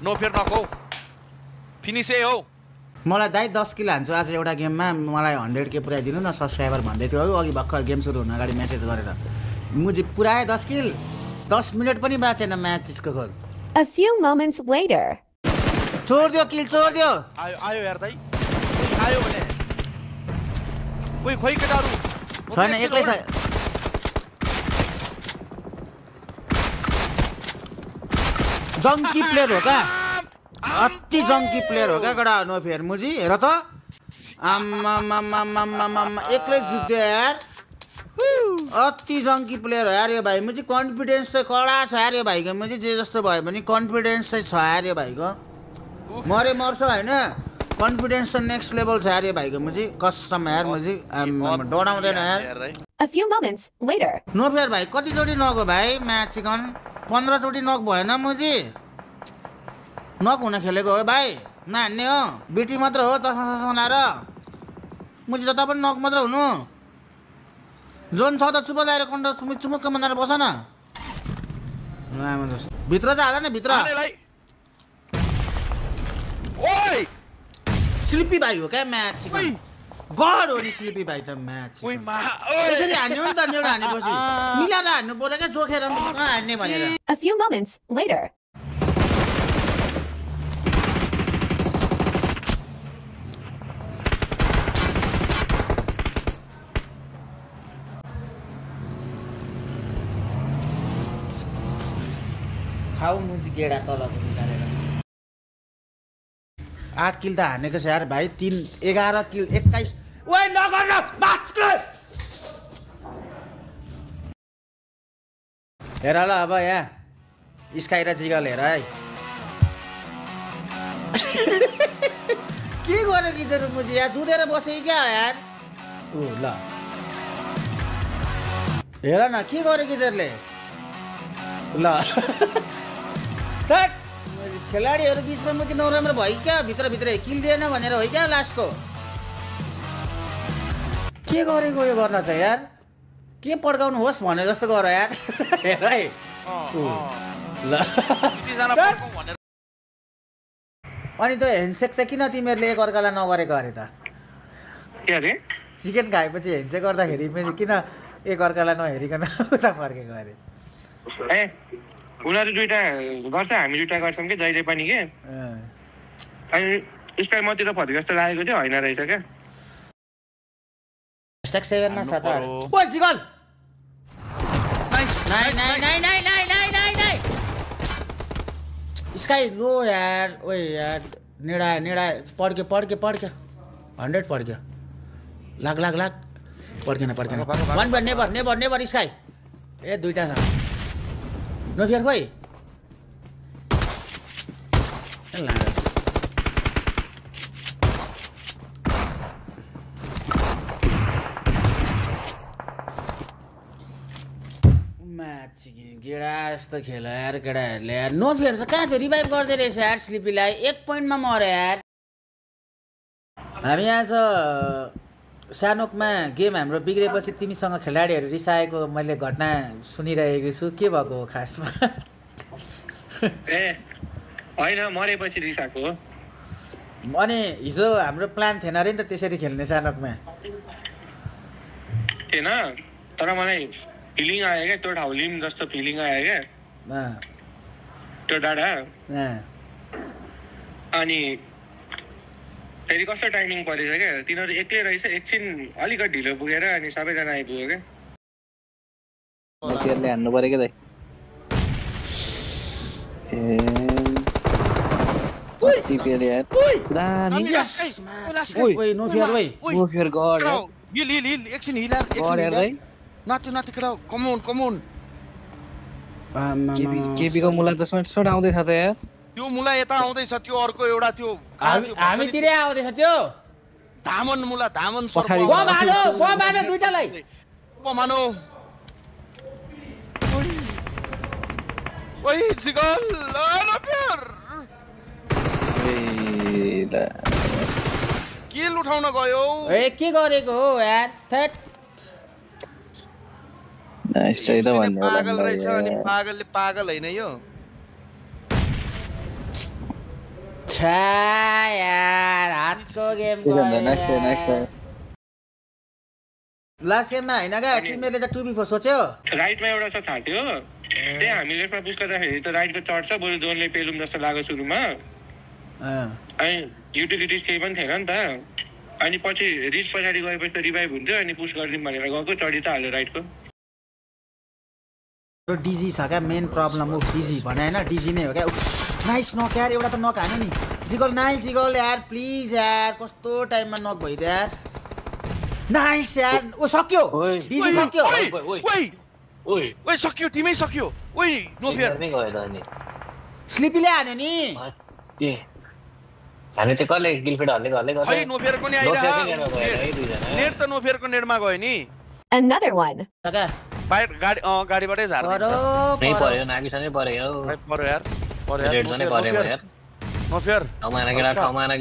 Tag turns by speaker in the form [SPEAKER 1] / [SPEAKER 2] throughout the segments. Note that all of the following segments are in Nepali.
[SPEAKER 1] नो फेयर नक हो फिनिस है हो
[SPEAKER 2] मलाई दाइ 10 किल हान्छु आज एउटा गेममा मलाई 100k पुऱ्याइदिनु न सब्स्क्राइबर भन्दै थियो अघि भर्खर गेम सुरु हुन अगाडि मेसेज गरेर मुझे पुराए 10 किल 10 मिनेट पनि बाँचेन म्याच यसको goal
[SPEAKER 3] A few moments later.
[SPEAKER 2] छोड दियो किल छोड दियो
[SPEAKER 1] आयो यार दाइ आयो भने खोइ केटाहरु
[SPEAKER 2] छैन एक्लै छ जंकी प्लेयर हो का अति जंकी प्लेयर हो का गडा नो फेयर मुजी हेर त आम्मा एक्लै जित्यो यार अति जंकी प्लेयर हो यार यो भाइ मुजी कन्फिडेन्स चाहिँ कडा छ यार यो भाइको मुजी जे जस्तो भयो भने कन्फिडेन्स चाहिँ छ यार यो भाइको मर्छ हैन कन्फिडेन्स चाहिँ नेक्स्ट लेभल छ यार यो भाइको मुजी कसम यार मुजी डराउँदैन यार
[SPEAKER 3] A few moments later.
[SPEAKER 2] No fair भाइ कति चोटी नक हो भाइ म्याच चिकन 15 चोटी नक भएन मुजी नक हुन खेलेको हो भाइ नहान्ने हो बिटी मात्र हो चस्मा लाएर मुजी जता पनि नक मात्र हुनु जोन छ त चुप लाएर कन्ट्रोल चुमुक्क बनाएर बस न भित्र चाहिँ हाल न भित्र
[SPEAKER 1] ओइ
[SPEAKER 2] स्लिपी भाइ हो क्या म्याच चिकन गड हो नि स्लिपी भाइ त म्याच यसरी हान्ने हो नि त एउटा हानेपछि मिलाएर हान्नु पर्यो क्या जोखेर कहाँ हान्ने भनेर
[SPEAKER 3] A few moments later.
[SPEAKER 2] खाऊ मुजी गेडा तलको निकालेर 8 किल त हानेको छ यार भाइ 11 किल 21 ओइ नगर न मास्टर हेर ल अब यहाँ स्काई र जिगल हेर है के गर्यो कि मुजी यहाँ जुधेर बसे क्या यार ऊ ल हेर न के गर्यो कि ल खेलाडीहरू बिचमा मुझे नराम्रो भयो क्या भित्र किल दिएन भनेर हो क्या लास्टको के गरेको यो गर्न चाहिँ यार के पड्काउनु होस् भने जस्तो गर यार हेर है ल अनि त ह्यान्डसेक चाहिँ किन तिमीहरूले एकअर्कालाई नगरेको अरे त
[SPEAKER 4] के अरे
[SPEAKER 2] चिकन खाएपछि ह्यान्डसेक गर्दाखेरि पनि किन एकअर्कालाई नहेरिकन उता फर्केको अरे
[SPEAKER 4] ए उनीहरू दुईटा गर्छ हामी दुईटा गर्छौँ कि जहिले पनि के अनि स्काई मतिर फर्केको जस्तो लागेको थियो होइन रहेछ क्या
[SPEAKER 2] #7 मा छ त ओ जिगल नाइ स्काई लो यार ओए यार नेडा पड्क्यो 100 पड्क्यो लाग पड्केन वन नेभर स्काई ए दुईटा छ नो फेयर खोइ म्याच गेडा जस्तो खेल यार केटाहरूले यार नो फेयर छ कहाँ थियो रिभाइभ गर्दै रहेछ यार स्लिपीलाई 1 पोइन्टमा मर्यो यार हामी यहाँ छ सानोकमा गेम हाम्रो बिग्रेपछि तिमीसँग खेलाडीहरू रिसाएको मैले घटना सुनिरहेको छु के भएको हो खासमा
[SPEAKER 4] ए होइन मरेपछि रिसाएको हो
[SPEAKER 2] अनि हिजो हाम्रो प्लान थिएन अरे नि त त्यसरी खेल्ने सानोकमा
[SPEAKER 4] थिएन तर मलाई फिलिङ आयो क्या त्यो ठाउँ लिम जस्तो फिलिङ आयो क्या त्यो डाँडा अनि फेरि कस्तो टाइमिङ परेछ क्या तिनीहरू एक्लै रहेछ एकछिन अलिकति ढिलो पुगेर अनि सबैजना आइपुग्यो क्या
[SPEAKER 5] त्यसले हान्नु पर्यो क्या दाइ
[SPEAKER 2] नो फेयर
[SPEAKER 5] गड
[SPEAKER 1] हिल एकछिन हिल नाति केटा कमन
[SPEAKER 5] केपीको मुला त सोट आउँदैछ त यार
[SPEAKER 1] त्यो मुला यता आउँदैछ त्यो अर्को एउटा त्यो
[SPEAKER 2] हामीतिरै आउँदैछ त्यो
[SPEAKER 1] धामन मुला धामन
[SPEAKER 2] बानो दुईटालाई
[SPEAKER 1] मानो ओइ जिगल ल प्यार किल उठाउन गयो
[SPEAKER 2] ए के गरेको हो यार थट
[SPEAKER 5] नाइस त भन्ने
[SPEAKER 1] पागल रहेछ अनि पागलले पागल हैन यो
[SPEAKER 2] छ्या यार हातको गेम
[SPEAKER 5] नेक्स्ट
[SPEAKER 2] लास्ट गेममा होइन क्या तिमीहरूले चाहिँ 2v4 सोच्यो
[SPEAKER 4] राइटमा एउटा छ थाहा थियो त्यही हामी लेफ्टमा पुस गर्दाखेरि त राइटको चढ्छ बरु जोनले पेलुम जस्तो लाग्यो सुरुमा अनि युटिलिटिज केही पनि थिएन नि त अनि पछि रिच पछाडि गएपछि त रिभाइभ हुन्थ्यो अनि पुस गरिदिउँ भनेर गएको चढी त हाल्यो राइटको
[SPEAKER 2] डिजी छ क्या मेन प्रब्लम हो डिजी भने होइन डिजी नै हो क्या नाइस नक यार एउटा त नक हान्यो नि जिगल नाइस जिगल यार प्लिज यार कस्तो टाइममा नक भइदियो यार नाइस यार ओ सक्यो डिजी सक्यो
[SPEAKER 1] ओइ सक्यो टिमै सक्यो ओइ नो फियर
[SPEAKER 2] स्लिपीले हान्यो नि
[SPEAKER 6] हाने चाहिँ कसले गिलफिड हल्ले
[SPEAKER 1] खै नो फियरको नि आइरा नेट त नो फियरको नेटमा गयो नि
[SPEAKER 3] Another one.
[SPEAKER 2] क्या
[SPEAKER 1] बाहिर गाडीबाटै झार्दै
[SPEAKER 6] नै पर्यो नागिसँगै पर्यो
[SPEAKER 1] पर्यो यार
[SPEAKER 6] रेड जोनै पर्यो यार
[SPEAKER 1] नो फियर
[SPEAKER 6] ठाउँमा आएन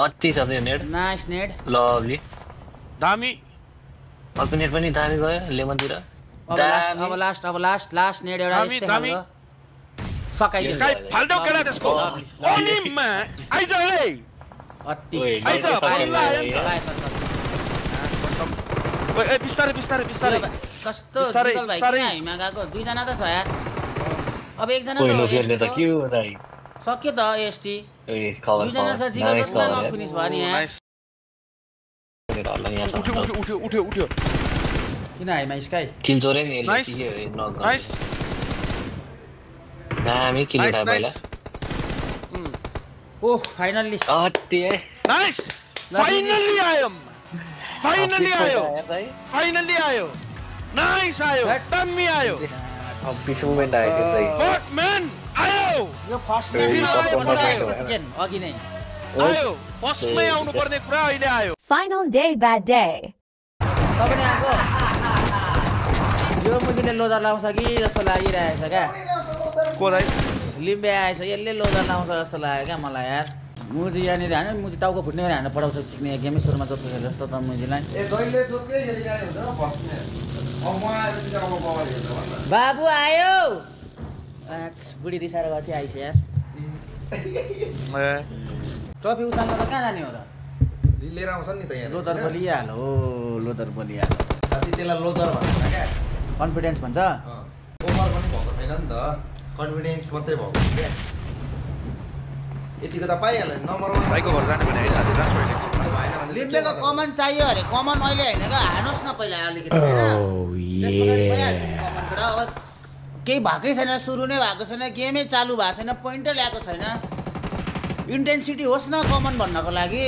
[SPEAKER 6] अति छ त्यो नेट
[SPEAKER 2] नाइस नेट
[SPEAKER 6] लभली
[SPEAKER 1] दामी
[SPEAKER 6] अर्को नेट पनि दामी गयो लेमनतिर
[SPEAKER 2] अब लास्ट नेट एउटा यस्तै खालको सकाइदियो
[SPEAKER 1] स्काई फाल्दो केडा त्यसको ओनिमा आइज रे
[SPEAKER 2] अति
[SPEAKER 1] आइज ओइ बिस्तारै
[SPEAKER 2] कस्तो जिगल भाइ किन हामीमा गएको दुईजना त छ यार अब एकजना त हो
[SPEAKER 6] फेर्ने त के हो दाइ
[SPEAKER 2] सक्यो त एसटी
[SPEAKER 6] ए कभर
[SPEAKER 2] दुईजना छ जिगल पनि नक फिनिश भयो नि यार
[SPEAKER 1] उठ्यो
[SPEAKER 2] किन हामीमा स्काई
[SPEAKER 6] किल चोरे नि यसले
[SPEAKER 1] नाइस
[SPEAKER 6] के हो नक
[SPEAKER 1] नाइस
[SPEAKER 6] दामी किल उठा पहिला
[SPEAKER 2] ओह फाइनल्ली
[SPEAKER 6] अति है
[SPEAKER 1] नाइस फाइनल्ली आयो नाइस आयो टम्मी आयो
[SPEAKER 6] पिस मोमेन्ट आएछ दाइ
[SPEAKER 1] फक म्यान आयो
[SPEAKER 2] यो फर्स्ट म्याचमा आयो भने यस्तो चिकन अघि नै
[SPEAKER 1] आयो फर्स्टमै आउनु पर्ने कुरा अहिले आयो
[SPEAKER 3] Final day, bad day.
[SPEAKER 2] तपाईले आको यो मुजीले लोदर लाउँछ कि जस्तो लागिरहेछ क्या
[SPEAKER 1] को दाइ
[SPEAKER 2] लिम्बे आएछ यसले लोदर लाउँछ जस्तो लाग्यो क्या मलाई यार मुजी यहाँनिर हान्यो मुजी टाउको फुट्ने भने हान्न पठाउँछ चिक्ने गेमै सुरुमा जोत्नु खेल्यो जस्तो त मुजीलाई बाबु आयो बुढी रिसाएर गएको थियो आइस यार ट्रफी उचाल्न त कहाँ जाने हो र
[SPEAKER 7] लिएर आउँछन् नि त यहाँ
[SPEAKER 2] लोदर बोलिहाल्यो लोदर बोलिहाल्यो
[SPEAKER 7] साथी त्यसलाई लोदर भन्छ क्या
[SPEAKER 2] कन्फिडेन्स भन्छ
[SPEAKER 7] ओभर पनि भएको छैन नि त कन्फिडेन्स मात्रै भएको क्या यतिको त पाइहाल्यो नम्बर 1
[SPEAKER 1] भाइको घर जाने भने आइज
[SPEAKER 7] भएन भने
[SPEAKER 2] लिम्बेको कमन चाहियो अरे कमन अहिले होइन क्या हानुहोस् न पहिला अलिकति अब केही भएकै छैन सुरु नै भएको छैन गेमै चालु भएको छैन पोइन्टै ल्याएको छैन इन्टेन्सिटी होस् न कमन भन्नको लागि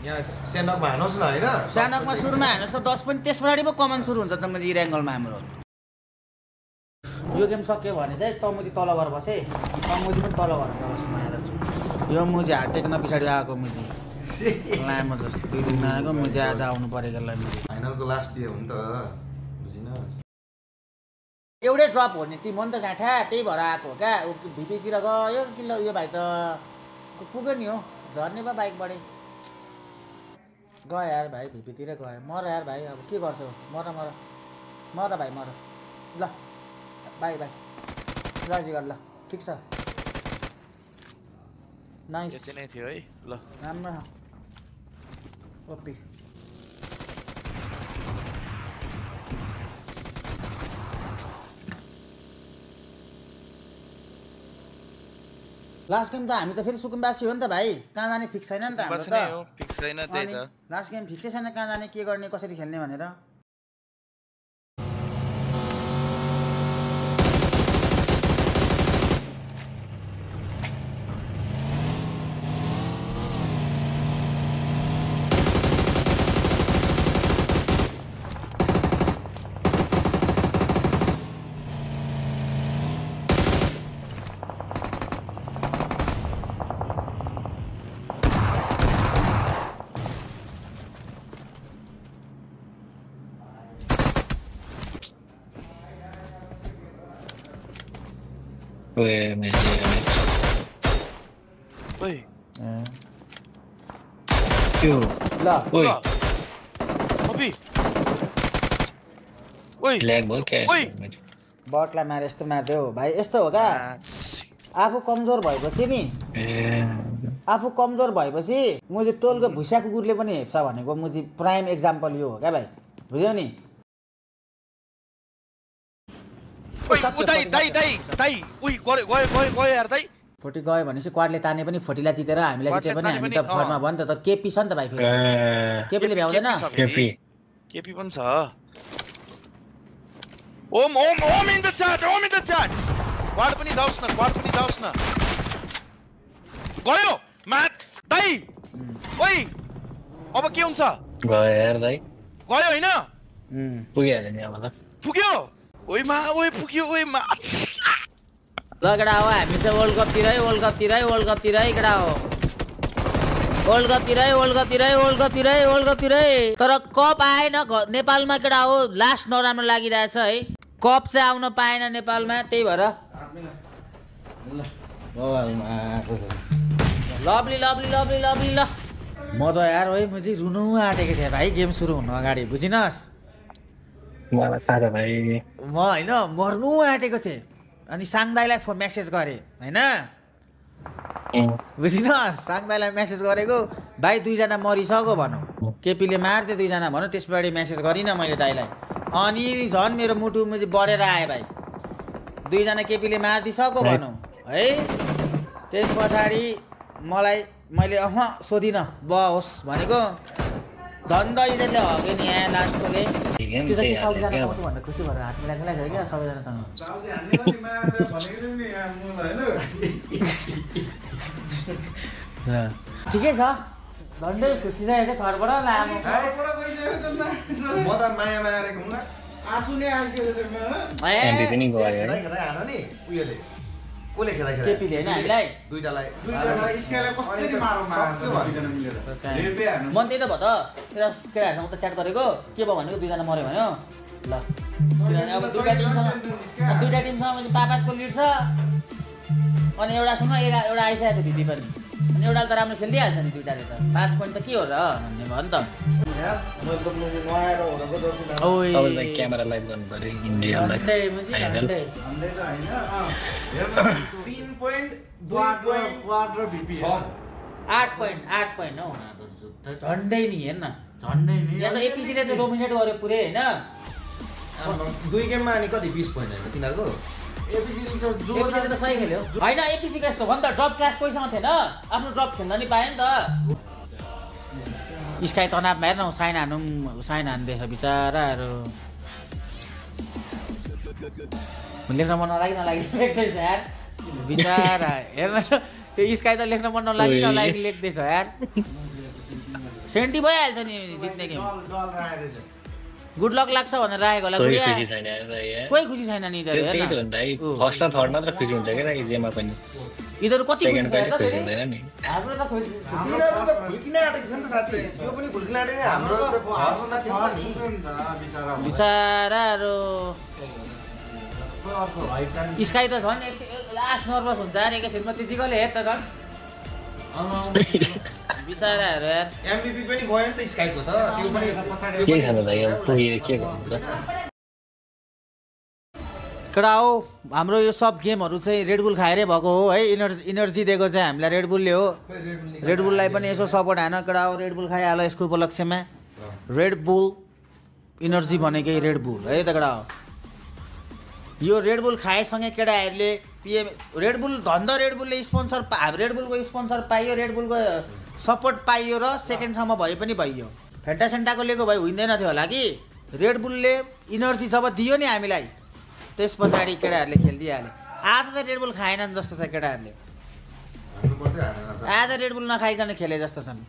[SPEAKER 7] यहाँ सेनकमा हानुहोस् न होइन
[SPEAKER 2] सानकमा सुरुमा हानुहोस् त 10 पनि त्यस पछाडि पो कमन सुरु हुन्छ त मुजी इरेङ्गलमा हाम्रो यो गेम सक्यो भने चाहिँ त मुजी तल भएर बसे त मुजी पनि तल भएर बस म यहाँ गर्छु यो मुजी हात टेक्न पछाडि आएको मुजी लामो जस्तो 2 दिन आएको मुजी आज आउनु परेको ल मुजी
[SPEAKER 7] फाइनलको लास्ट डे हो नि त बुझिनस्
[SPEAKER 2] एउटै ड्रप हो नि टिम हो नि त जाँठा त्यही भएर आएको हो क्या भिपीतिर गयो कि ल यो भाइ त पुग्यो नि हो झर्ने पो बाइकबाटै गयो यार भाइ भिपीतिर गयो मर यार भाइ अब के गर्छौ मर भाइ मर ल बाई ल जिगर ल ठिक छ नाइस
[SPEAKER 1] यति नै थियो है ल
[SPEAKER 2] राम्रो ओपी लास्ट गेम त हामी त फेरि सुकुम्बासी हो नि त भाइ कहाँ जाने फिक्स छैन नि त हाम्रो त
[SPEAKER 1] फिक्स छैन त्यही त
[SPEAKER 2] लास्ट गेम फिक्सै छैन कहाँ जाने के गर्ने कसरी खेल्ने भनेर
[SPEAKER 6] ओए मैले
[SPEAKER 1] ओइ
[SPEAKER 6] त्यो
[SPEAKER 2] ल
[SPEAKER 6] ओइ
[SPEAKER 1] ओपी ओइ
[SPEAKER 6] ल्याग भयो क्या
[SPEAKER 1] ओइ
[SPEAKER 2] बटलाई मारे यस्तो मारिदियो भाइ यस्तो हो क्या आफू कमजोर भएपछि नि आफू कमजोर भएपछि मुझे टोलको भुस्या कुकुरले पनि हेप्छ भनेको मुझे प्राइम एक्जाम्पल यो हो क्या भाइ बुझ्यौ नि फोर्टी गयो भनेपछि क्वाडले ताने पनि फोर्टीलाई जितेर हामीलाई जिते पनि हामी त थर्डमा भयो नि त केपी छ नि त भाइ फेरि केपीले भ्याउँदैन
[SPEAKER 1] केपी पनि छ ओम इन द च्याट क्वाड पनि जाओस् न गयो म्याच दाइ ओइ अब के हुन्छ
[SPEAKER 6] गयो यार दाइ
[SPEAKER 1] गयो हैन
[SPEAKER 6] पुगिहाल्यो नि अब त
[SPEAKER 1] पुग्यो ओइ पुग्यो ओइ मा
[SPEAKER 2] ल केटा हो हामी चाहिँ वर्ल्ड कपतिरै केटा हो वर्ल्ड कपतिरै तर कप आएन नेपालमा केटा हो लास्ट नराम्रो लागिरहेछ है कप चाहिँ आउन पाएन नेपालमा त्यही भएर लभली ल म त यार है म चाहिँ रुनु आँटेको थिएँ भाइ गेम सुरु हुनु अगाडि बुझिनस्
[SPEAKER 6] मलाई थाहा छ भाइ
[SPEAKER 2] म होइन मर्नु आँटेको थिएँ अनि साङदाईलाई मेसेज गरेँ होइन बुझिनस् साङदाईलाई मेसेज गरेको भाइ 2 जना मरिसक्यो भनौँ केपीले मार्थे 2 जना भनौँ त्यसपछि मेसेज गरिनँ मैले दाइलाई अनि झन् मेरो मुटु मुझे बढेर आयो भाइ 2 जना केपीले मारिदिसक्यो भनौँ है त्यस पछाडि मलाई मैले सोधिनँ होस् भनेको धन्दा यिनीहरूले हग्यो नि यहाँ लास्टको गेम त्यो चाहिँ सबैजना पाउँछु भनेर खुसी भएर हात मिलाएको क्या सबैजनासँग ठिकै छ झन्डै खुसी छ घरबाट लामो
[SPEAKER 7] म त माया गरेको हुँ आँसु नै आइसक्यो
[SPEAKER 6] एमपी पनि गयो है
[SPEAKER 7] हान नि उयोले कोले खेला
[SPEAKER 2] केपीले होइन हामीलाई
[SPEAKER 7] दुईटालाई
[SPEAKER 8] स्काइलाई कसरी मारौ दुईजना मिलेर लेपे हान्नु
[SPEAKER 2] मन त्यही त भयो त केटाहरूसँग त च्याट गरेको के भयो भनेको 2 जना मर्यो भन्यो ल अब दुईटा टिमसँग पापासको लिड छ अनि एउटासँग एउटा आइसकेको थियो दिदी पनि अनि एउटाले त राम्रो खेलिदिइहाल्छ नि दुईटाले त 5 पोइन्ट त के हो र भन्ने भयो नि त
[SPEAKER 6] तपाईँलाई क्यामेरा लाइभ गर्नु पर्यो इन्डियालाई
[SPEAKER 2] 8 पोइन्ट हो झन्डै नि हेर्न यहाँ त एपिसीले चाहिँ डोमिनेट गर्यो पुरै होइन
[SPEAKER 7] 2 गेममा अनि कति 20 पोइन्ट हैन तिनीहरुको
[SPEAKER 2] एपिसीले त सही खेल्यो होइन एपिसी कस्तो भन्छ ड्रप क्लास पैसामा थिएन आफ्नो ड्रप खेल्न नि पायो नि त स्काई तनावमा हेर्न साइन हान्दैछ बिचाराहरू लेख्न मन नलागि लेख्दैछ यार बिचारा हेर्न त्यो स्काई त लेख्न मन नलागि लेख्दैछ यार सेन्टी भइहाल्छ नि जित्ने गेम गुड लक लाग्छ भनेर राखेको होला
[SPEAKER 6] कोही खुसी छैन यार
[SPEAKER 2] कोही खुसी छैन नि
[SPEAKER 6] त्यही त हो नि दाइ फर्स्ट र थर्ड मात्र खुसी हुन्छ के जेमा पनि
[SPEAKER 2] इधर कति
[SPEAKER 6] सेकेन्ड कहिले खुसी हुँदैन नि
[SPEAKER 2] हाम्रो त खुसी
[SPEAKER 7] तिनीहरु त खुल्किन आटेको छ नि त साथी यो पनि खुल्किन आटेको हाम्रो त हर्समा थियो नि
[SPEAKER 2] बिचाराहरु स्काई त झन् लास्ट नर्भस हुन्छ यार एकैछिनमा त्यो जिगले हेर त झन् बिचाराहरु यार
[SPEAKER 7] एमभीपी पनि गयो नि त स्काईको त त्यो पनि
[SPEAKER 6] के छ त दाइ अब पुगेर के गर्नु त
[SPEAKER 2] कडा हो हाम्रो यो सब गेमहरु चाहिँ रेडबुल खाएरै भएको हो है इनर्जी दिएको चाहिँ हामीलाई रेडबुलले हो रेडबुललाई पनि यसो सपोर्ट हान कडा हो रेडबुल खाइहाल्यो यसको उपलक्ष्यमा रेडबुल इनर्जी भनेकै रेडबुल है त कडा हो यो रेडबुल खाएसँगै केटाहरूले पिएम रेडबुल रेडबुलले स्पोन्सर रेडबुलको स्पोन्सर पाइयो रेडबुलको सपोर्ट पाइयो र सेकेन्डसम्म भए पनि भइयो फेन्टा सेन्टाको लिएको भए हुँदैन थियो होला कि रेडबुलले इनर्जी जब दियो नि हामीलाई त्यस पछाडि केटाहरूले खेलिदिइहाले आज त रेडबुल खाएनन् जस्तो छ केटाहरूले आज रेडबुल नखाइकन खेले जस्तो छन्